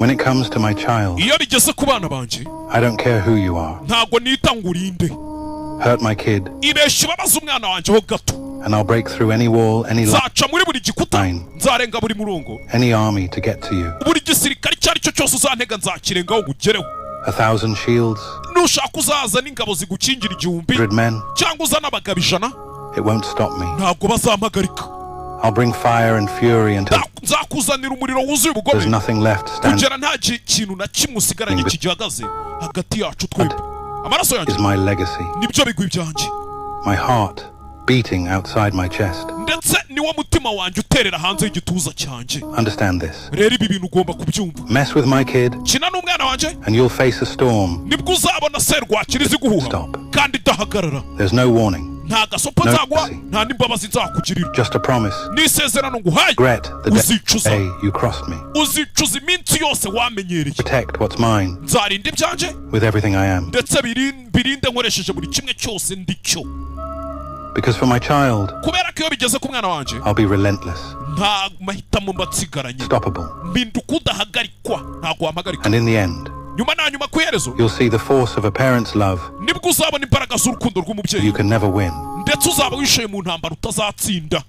When it comes to my child, Iyo bigeze ku bana banjye, I don't care who you are. Ntabwo nita ngo urinde. Hurt my kid, Ibeshya ubabaza umwana wanjye ho gato, and I'll break through any wall, any nzaca muri buri gikuta, line, nzarenga buri murongo, any army to get to you. Buri gisirikare icyo ari cyo cyose uzantega nzakirengaho ngo ugereho. 1,000 shields, Nushaka uzaza n'ingabo zigukingira 1000, 100 men, cyangwa uzana abagabo 100, it won't stop me. ntabwo bazampagarika. I'll bring fire and fury until Nzakuzanira umuriro wuzuye ubugome there's nothing left standing. kugera nta kintu na kimwe usigaranye kigihagaze hagati yacu twembi. Amaraso yanjye Is my legacy. nibyo bigwi byanjye. My heart beating outside my chest. Ndetse niwo mutima wanjye uterera hanze y'igituza cyanjye. Understand this. Rero ibi bintu ugomba kubyumva. Mess with my kid, Kina n'umwana wanjye, and you'll face a storm. nibwo uzabona serwakira izi guhuha kandi idahagarara. There's no warning. Nta gasopo No nzaguha, mercy. nta n'imbabazi nzakugirira. Just a promise. N'isezerano nguhaye. Regret the Uzicuza. day you crossed me. Uzicuza iminsi yose wamenyereye. Protect what's mine Nzarinda ibyanjye with everything I am. ndetse birinde nkoresheje buri kimwe cyose ndicyo. Because for my child, Kubera ko iyo bigeze ku mwana wanjye, I'll be relentless, nta mahitamo mba nsigaranye. Stoppable. Mpinduka udahagarikwa, ntabwo wampagarika. And in the end, Nyuma na nyuma, ku iherezo, you'll see the force of a parent's love nibwo uzabona imbaraga z'urukundo rw'umubyeyi you can never win. ndetse uzaba wishoye mu ntambara utazatsinda.